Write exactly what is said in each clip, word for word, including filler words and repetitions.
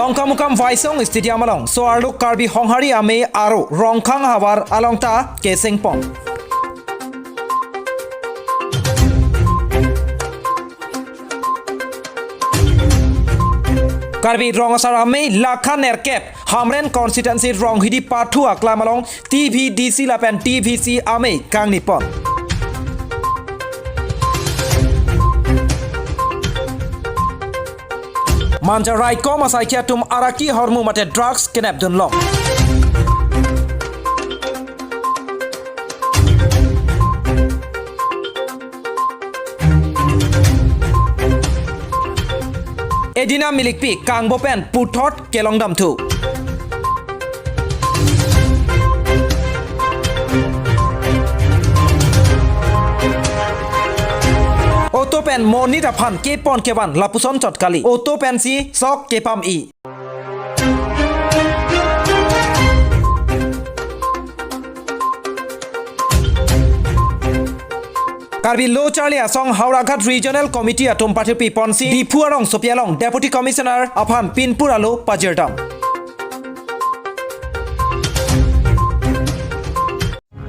Dongkamukam Waisong Stadium along so-arlo Karbi Honghari Amei aro Rongkhang ahavar along ta kesengpon. Karbi Rong Asar Amei lakha nerkep Hamren constituency Ronghidi pathu aklam along T V D C lapen T V C amei kangnipon. Manja raikom asaikhi atum araki ahormu mate drugs kenepdunlong. Edina Milikpi kangbo pen puthot kelongdamthu. Auto pen monit aphan kepon kevan lapuson chot kali. Auto pensi sok kepam-i. Karbi Lo Charli Asong Howraghat Regional Committee atum pathirpi ponsi Diphu arongsopi along Deputy Commissioner aphan pinpur alo pajirdam.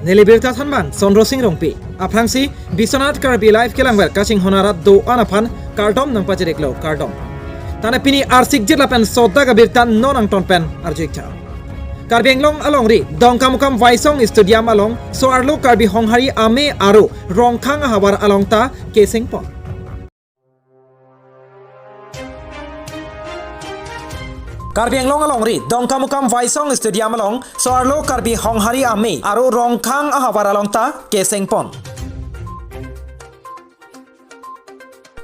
Neli birta thanbang Sondro Sing Rongpi. Aphrangsi Biswanath Karbi Live kelangver kachinghon arat do-an aphan kardom nangpachiriklo, kardom. Tane pini arsikjit lapen sodak abirta non angton pen arju-iktha. Karbi Anglong alongri Dongkamukam Waisong Stadium along so-arlo Karbi Honghari Amei aro Rongkhang ahavar along ta kesengpon. Karbi Anglong alongri Dongkamukam Waisong Stadium along so-arlo Karbi Honghari Amei aro Rongkhang ahavar along ta kesengpon.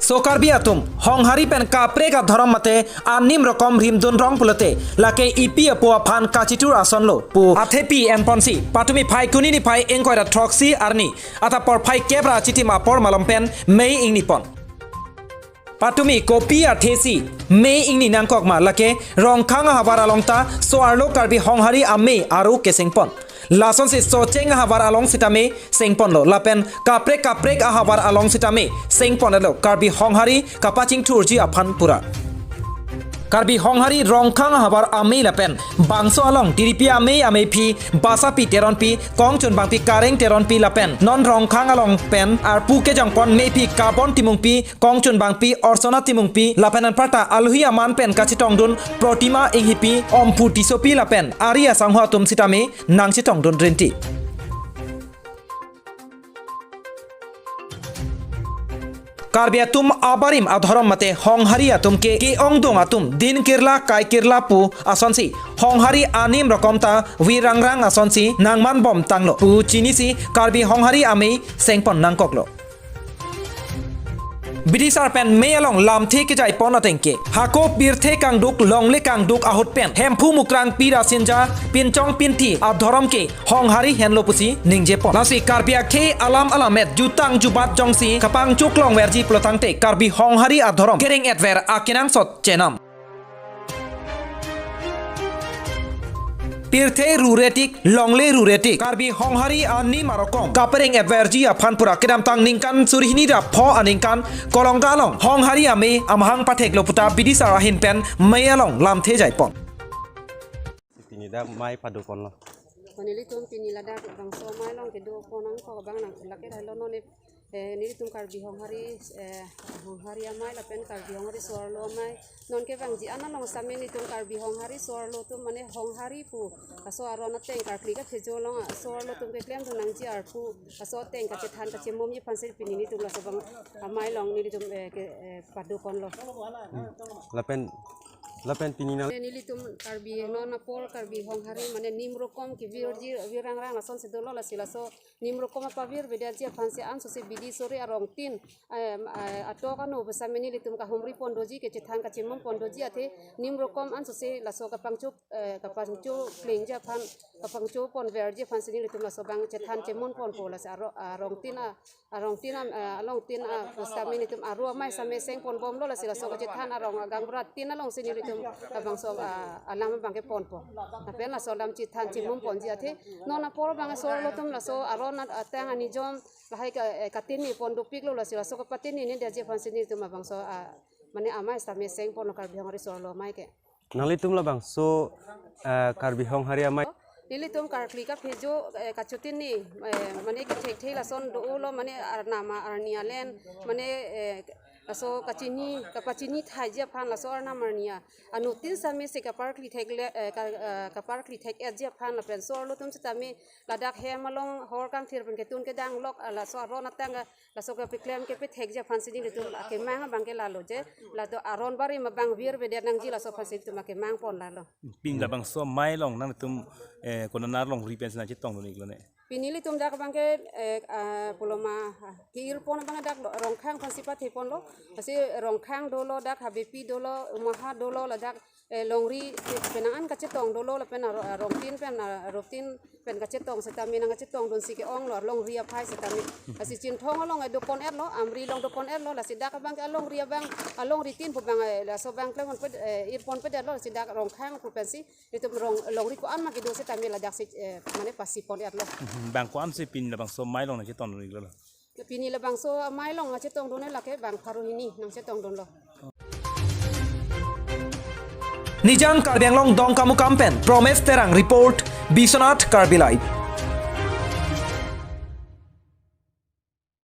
So Karbi atum Honghari pen kaprek adhorom mate anim rokom rimdunrong pulote lake ipi apo aphan kachitur asonlo pu athepi enponsi patumi Phaikuni niphai ingkoi ra throksi arni ata porphai kep ra chitim apor malom pen mei ingnipon. Patumi kopi athesi mei ingni nangkok ma lake Rongkhang ahavar along ta so-arlo Karbi Honghari Amei aro kesengpon. Lasonsi Socheng ahavar along sitame sengponlo lapen kaprek kaprek ahavar along sitame sengponlo Karbi Honghari kapachingthurji aphan pura. Karbi Honghari Rongkhang ahavar amei lapen bangso along Tiripi amei ameiphi Basapi Teronpi, Kongchunbangpi Kareng Teronpi lapen non Rongkhang along pen arpu kejongpon meiphi Kabon Timungpi, Kongchunbangpi Orsona Timungpi lapen anparta alohi aman pen kachetongdun Protima Inghipi, Omphu Tissopi lapen ari asangho atum sitame nangchetongdun rinti. Karbi atum abarim adhorom mate Honghari atum ke ke-ongdung atum din kirla kai kirla pu asonsi Honghari anim rokom ta virangrang asonsi nangmanbom tanglo pu chinisi Karbi Honghari amei sengpon nangkoklo. Bidisar pen mei along lamthe kejaipon atengke hako pirthe kangduk longle kangduk ahut pen Hemphu Mukrang Pira Sinja Pinchong Pinthi adhorom ke Honghari henlo pusi ningjepon. Lasi Karbi akhei alam alamet jutang jubat jongsi kapangchuk longverji pulotangte Karbi Honghari adhorom kereng-etver akenangsot chenam. Pirthe ruretik, longle ruretik, Karbi Honghari anim arokom kapereng-etverji aphan pura kedamtang ningkan surihini ra pho aningkan Kolongga along Honghari amei amahang patheklo puta bidisar ahin pen mei along lamthe jaipon. Pini dak mei padoponlo. Pini nelitum pini ladak bangso mei along kedopon nangkok abang nang lake dah lo non, eh, nelitum Karbi Honghari, eh, Honghari amei lapen Karbi Honghari so-arlo amei. Non kevangji an along sitame nelitum Karbi Honghari so-arlo atum mane Honghari pu laso aron ateng karkli kaphejo along so-arlo atum keklemdun nangji arpu laso ateng kachethan kachemumji aphansi pini nelitum laso abang amei along nelitum, eh, ke, eh, padoponlo. Hmm. Lapen, lapen pini na- Nelitum Karbi non apor Karbi Honghari mane nim rokom kevirji virangrang lasonsi dolo, lasi laso nim rokom apavir vedaji aphansi ansose bidi sore arong tin, em, eh, atok ano besa mane nelitum kahumri pondoji kechethan kachemum pondoji athe nim rokom ansose laso kapangchuk, eh, kapangchuk plengji aphan kapangchuk ponverji aphansi nelitum laso abang chethan chemun ponpo, lasi aro-, arong tin a arong tin a, eh, along tin a sitame nelitum aro amei sitame sengponbomlo, lasi laso kachethan arong agangbura tin alongsi nelitum labangso, ah, alam abang keponpo. Lapen laso alam chethan chemum ponji athe non apor abang so-arlo atum laso aron at-, ateng anijom lahai ka, eh, katini pon dopiklo, lasi laso kapatini ni daji aphansi nelitum labangso, ah, mane amei sitame sengponlo Karbi Honghari so-arlo amei ke. Nanglitum labangso, eh, Karbi Honghari Amei. Nelitum karkli kaphejo, eh, kachotin ni, eh, mane kethek thek lason dolo, mane arnam arni alen, mane, eh, laso kachini, kapachini thaiji aphan laso arnam arni a-notice sitame si kaparkli thek le, eh, ka, eh, kaparkli thek-etji aphan lapen so arlo atum sitame ladak hem along hor kangthir pen ketun kedang lok, ah, laso aron atang, ah, laso kepeklem kepethekji aphan si nelitum akemang abang ke lalo je, ladak aron barim abang virvedet nangji laso aphan si nelitum akemang pon lalo. Pini labangso amei along nangtum, eh, konat longri pensi nangchetongdun-iklo ne? Pini nelitum dak abang ke, eh, ah, puloma, ah, ke-irpon abang dak lo, Rongkhang aphan si patheponlo, lasi Rongkhang dolo, dak Habepi dolo, Umaha dolo, ladak, eh, longri penang an kachetong dolo, lapen aro-, Rongtin pen, ah, Rongtin pen kachetong sitame nangkachetongdun si ke-onglo, longri aphai sitame. Lasi Chinthong along, eh, dopon-etlo, Amri along dopon-etlo, lasi dak abang ke alongri abang, alongri tin pu abang, eh, laso abang klemponpe, eh, irponpedetlo, lasi dak Rongkhang pu pensi, nelitum rong, longri ko-an ma kedo sitame ladak si, eh, mane pasipon-etlo. Mhm, bang ko-an si pini labangso amei along nangchetongdun-iklo? Pini labangso amei along nangchetongdun lake bang pharo hini nangchetongdunlo. Nijang Karbi Anglong Dongkamukam pen Promes Terang report, Biswanath Karbi Live.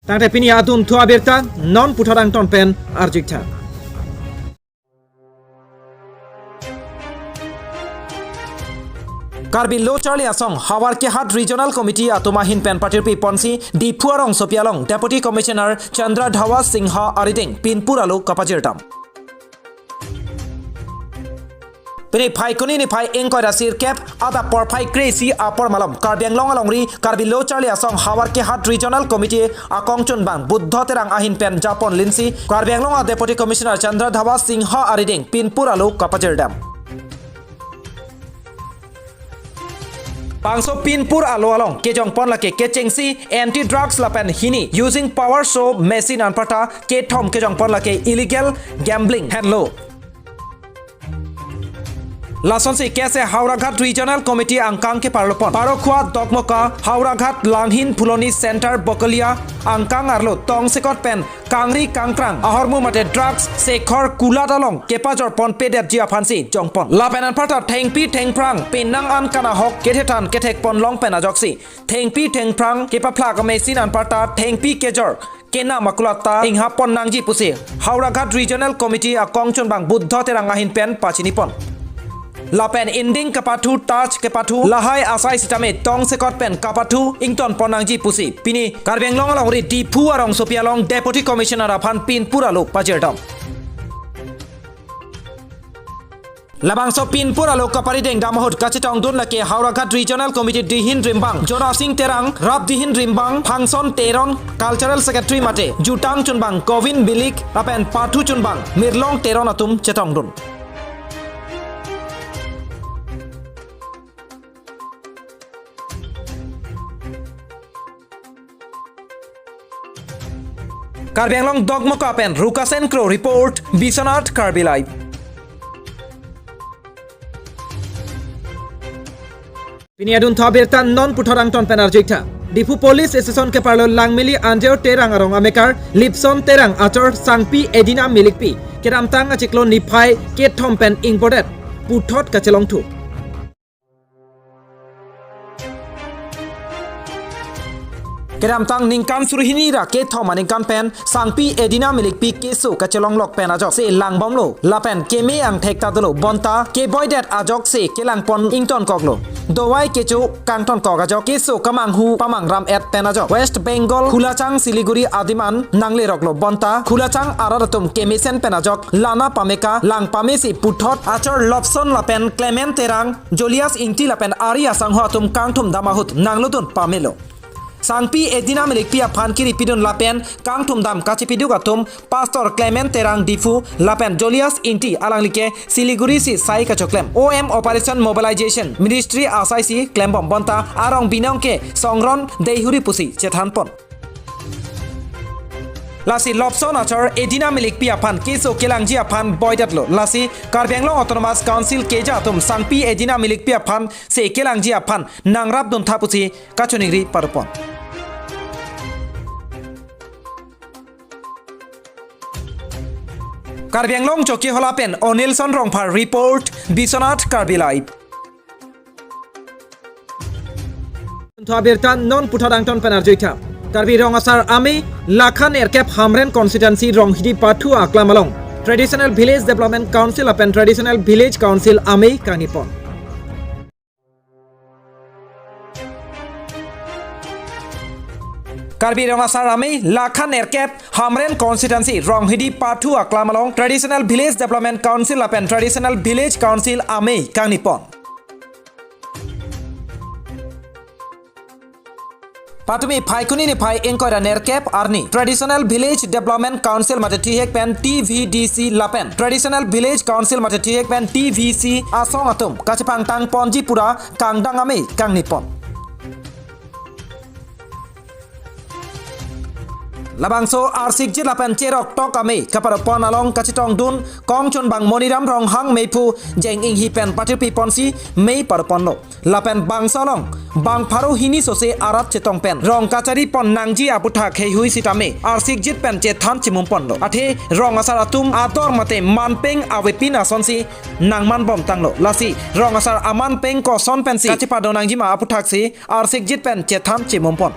Tangte pini adunthu abirta non puthot angton pen arju-iktha. Karbi Lo Charli Asong Howraghat Regional Committee atum ahin pen patirpi ponsi Diphu arongsopi along Deputy Commissioner Chandra Dhawal Singha arideng pinpur alo kapajirdam. Pini Phaikuni niphai ingkoi ra sirkep adap porphai kre-isi apor malom Karbi Anglong alongri Karbi Lo Charli Asong Howraghat Regional Committee akongchunbang Buddho Terang ahin pen japon linsi Karbi Anglong a Deputy Commissioner Chandra Dhawal Singha arideng pinpur alo kapajirdam. Bangso pinpur alo along kejongpon lake kechengsi anti drugs lapen hini using power so machine anparta kethom kejongpon lake illegal gambling henlo. Lasonsi kese Howraghat Regional Committee angkang keparlopon Parokhua Dokmoka, Howraghat Langhin Phuloni Center Bokolia angkang arlo tongsekot pen kangri kangkrang ahormu mate drugs sekhor kulat along kepajorponpedetji aphansi jongpon. Lapen anparta thengpi thengphrang penang an kanahok kethethan kethekpon long pen ajoksi thengpi thengphrang kepaphlak a-machine anparta thengpi kejor kenam akulat ta inghap pon nangji pusi Howraghat Regional Committee akongchunbang Buddho Terang ahin pen pachinipon. Lapen inding kepathu, taj kepathu, lahai asai sitame tongsekot pen kapathu ingtonpon nangji pusi pini Karbi Anglong alongri Diphu arongsopi along Deputy Commissioner aphan pinpur alo pajirdam. Labangso pinpur alo kaparidengdam ahut kachetongdun lake Howraghat Regional Committee dihin rimbang Jonasing Terang, rap dihin rimbang Phangson Teron, Cultural Secretary mate jutang chunbang Govin Milik lapen pathu chunbang Mirlong Teron atum chetongdun. Karbi Anglong Dokmoka pen Rukasen Kro report, Biswanath Karbi Live. Pini adunthu abirta non puthot angton pen arju-iktha. Diphu Police Station keparlo Langmili Anjeo Terang arong amekar Lipson Terang achor Sangpi Edina Milikpi kedamtang achiklo niphai kethom pen ingbordet puthot kachelongthu. Kedamtang ningkan suri hini ra kethom aningkan pen Sangpi Edina Milikpi keso kachelonglok pen ajoksi langbomlo lapen keme angthek ta dolo bonta keboidet ajoksi kelangpon ingtonkoklo. Dovai kecho kangtonkok ajok keso kamanghu pamangram-et pen ajok West Bengal Khulachang Siliguri adim an nangleroklo bonta Khulachang arat atum kemesen pen ajok lana pameka lang pamesi puthot achor Lopson lapen Clement Terang, Jolias Ingti lapen ari asangho atum kangthumdam ahut nanglodun pamelo. Sangpi Edina Milikpi aphan kiripidun lapen kangthumdam kachipiduk atum Pastor Clement Terang Diphu lapen Jolias Ingti alanglike Siliguri si sai kachoklem. O M Operation Mobilization Ministry asai si klembom bonta arong binong ke Songron Deihuri pusi chethanpon. Lasi Lopson achor Edina Milikpi aphan keso kelangji aphan boidetlo. Lasi Karbi Anglong Autonomous Council keja atum Sangpi Edina Milikpi aphan se kelangji aphan nangrapduntha pusi kachoningri parupon. Karbi Anglong Chokihola pen Onilson Rongphar report, Biswanath Karbi Live. Tho abirta non puthot angton pen arjuitha. Karbi Rong Asar Amei lakhan erkep Hamren constituency Ronghidi Pathu aklam along Traditional Village Development Council lapen Traditional Village Council amei kangnipon. Karbi Rong Asar Amei lakhan erkep Hamren constituency Ronghidi Pathu aklam along Traditional Village Development Council lapen Traditional Village Council amei kangnipon. Patumi Phaikuni niphai ingkoi ra nerkep arni Traditional Village Development Council mate thihek pen T V D C lapen Traditional Village Council mate thihek pen T V C asong atum kachepangtang ponji pura kangdang amei kangnipon. Labangso arsikjit lapen cheroktok amei kaparopon along kachetongdun kongchunbang Moniram Ronghang meiphu jeng inghi pen patirpi ponsi mei paroponlo. Lapen bangso along bang pharo hini sose arat chetong pen rong kachari pon nangji aputhak heihui sitame arsikjit pen chethan chimum ponlo. Athe Rong Asar atum ador mate manpeng avepin asonsi nangman bomtanglo. Lasi Rong Asar amanpeng koson pensi kachepado nangjima aputhaksi arsikjit pen chethan chimum pon.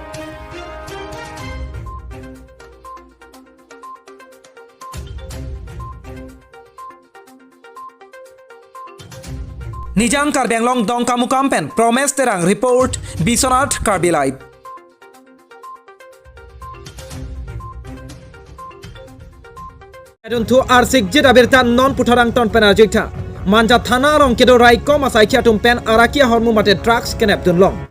Nijang Karbi Anglong Dongkamukam pen Promes Terang report, Biswanath Karbi Live. Adunthu arsikjit abirta non puthot angton pen arjuitha. Manja Thana along kedo raikom asaikhi atum pen araki ahormu mate drugs kenepdun long.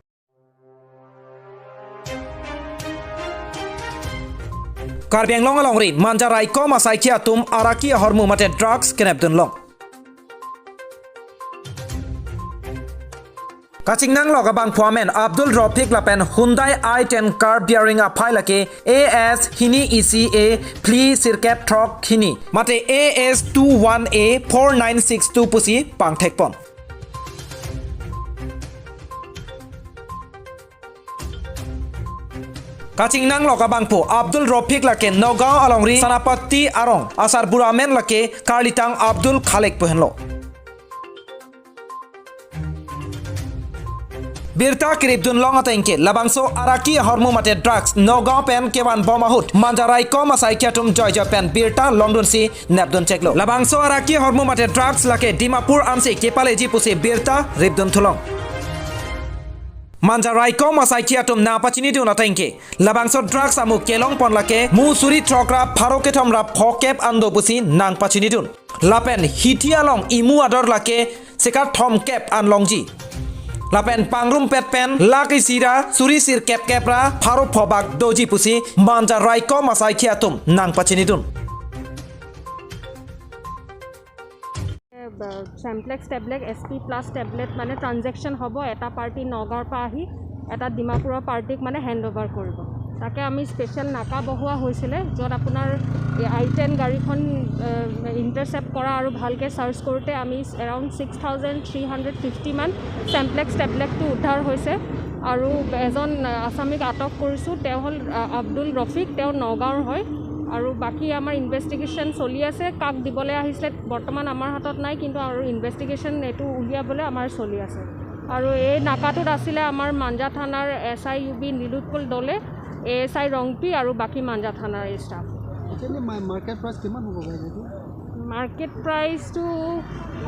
Karbi Anglong alongri Manja raikom asaikhi atum araki ahormu mate drugs kenepdun long. Kachingnanglok abangphu amen Abdul Rofik lapen Hyundai i ten car bearing aphai lake A S hini isi A phli sirkep throk hini mate A S two one A four nine six two pusi pangthekpon. Kachingnanglok abangphu Abdul Rofik lake Nagaon alongri Sanapati arong asarbura amen lake Karlitang Abdul Khalik pu henlo. Birta keripdun long atengke labangso araki ahormu mate drugs Nagaon pen kevan bom ahut Manja raikom asaikhi atum joijoi pen birta longdunsi nepdun cheklo. Labangso araki ahormu mate drugs lake Dimapur ansi kepaleji pusi birta ripdun thulong. Manja raikom asaikhi atum nangpachinidun atengke labangso drugs amu kelongpon lake mu suri throk ra pharo kethom ra phokep an do pusi nangpachinidun. Lapen hithi along imu ador lake seka thomkep an longji. Lapen pangrumpet pen lake isi ra suri sirkep kep ra pharo phobak doji pusi Manja raikom asaikhi atum nangpachinidun. চেম্প্লেক্স tablet, S P plus tablet মানে ট্ৰানজেকশ্যন হ'ব। এটা পাৰ্টি নগাঁৱৰ পৰা আহি এটা ডিমাপুৰৰ পাৰ্টিক মানে হেণ্ড অভাৰ কৰিব। তাকে আমি স্পেচিয়েল নাকা বহোৱা হৈছিলে, য'ত আপোনাৰ এই আই টেন গাড়ীখন ইণ্টাৰচেপ্ট কৰা আৰু ভালকৈ চাৰ্চ কৰোঁতে আমি around six thousand three hundred fifty মান চেম্প্লেক্স টেবলেটটো উদ্ধাৰ হৈছে। আৰু এজন আছামীক আটক কৰিছোঁ, তেওঁ হ'ল আব্দুল ৰফিক, তেওঁ নগাঁৱৰ হয়। আৰু বাকী আমাৰ ইনভেষ্টিগেশ্যন চলি আছে, কাক দিবলৈ আহিছিলে বৰ্তমান আমাৰ হাতত নাই, কিন্তু আৰু ইনভেষ্টিগেশ্যন এইটো উলিয়াবলৈ আমাৰ চলি আছে। আৰু এই নাকাটোত আছিলে আমাৰ মাঞ্জা থানাৰ এছ আই ইউ বি নীলোৎপল দলে, এ এছ আই ৰংপি আৰু বাকী মাঞ্জা থানাৰ ষ্টাফ। এতিয়া এনে মা-, মাৰ্কেট প্ৰাইচ কিমান হ'ব বাৰু এইটো? মাৰ্কেট প্ৰাইচটো,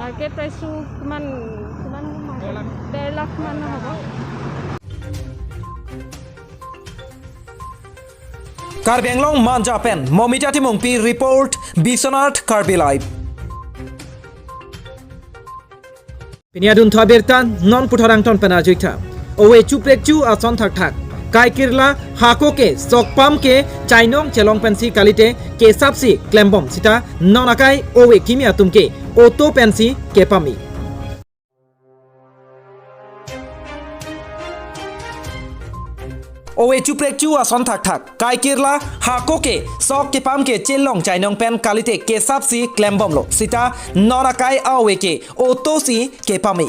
মাৰ্কেট প্ৰাইচটো কিমান, কিমান হ'ব? ডেৰ লাখ। ডেৰ লাখ মান হ'ব। Karbi Anglong Manja pen Momita Timungpi report, Biswanath Karbi Live. Pini adunthu abirta non puthot angton pen arjuitha. Ove chuprekchu ason thakthak kaikirla hako ke sokpam ke chainong chelong pensi kalite kesapsi klembom sita non akai ove kimi atum ke auto pensi kepame. Ove chuprekchu ason thakthak kaikirla hako ke sok kepam ke chelong chainong pen kalite kesapsi klembomlo sita non akai ove ke auto si kepame.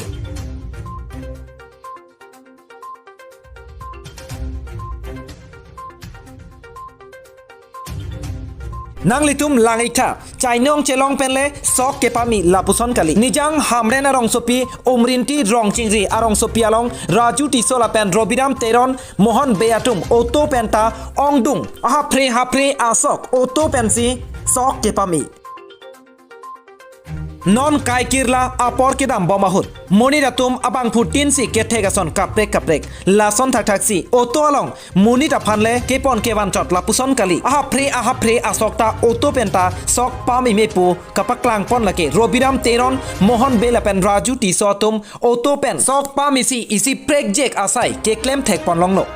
Nanglitum lang-iktha, chainong chelong penle sok kepame lapuson kali. Nijang Hamren arongsopi Umrinti Rongchingri arongsopi along Raju Tisso lapen Robiram Teron, Mohon Bey atum auto penta ongdung, haphre haphre asok auto pensi sok kepame. Non kaikirla apor kedam bom ahut monit atum abangphutin si kethek ason kaprek kaprek. Lason thakthaksi auto along monit aphanle kepon kevanchot lapuson kali. Haphre haphre asok ta auto penta sok pameme pu kapaklang pon lake Robiram Teron, Mohon Bey lapen Raju Tisso atum auto pen sok pamesi isi prekjek asai keklem thek pon longlo.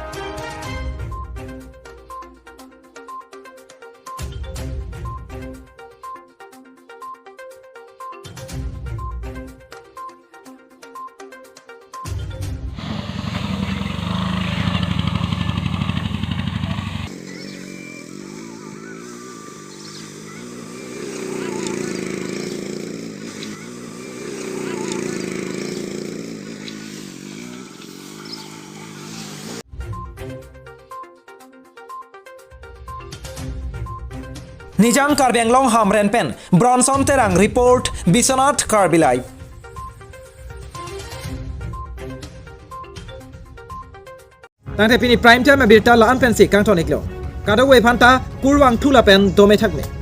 Nijang Karbi Anglong Hamren pen Bronson Terang report, Biswanath Karbi Live. Tangte pini prime time abirta la-an pensi kangton-iklo. Kadokave aphanta kurvangthu lapen dome thakme.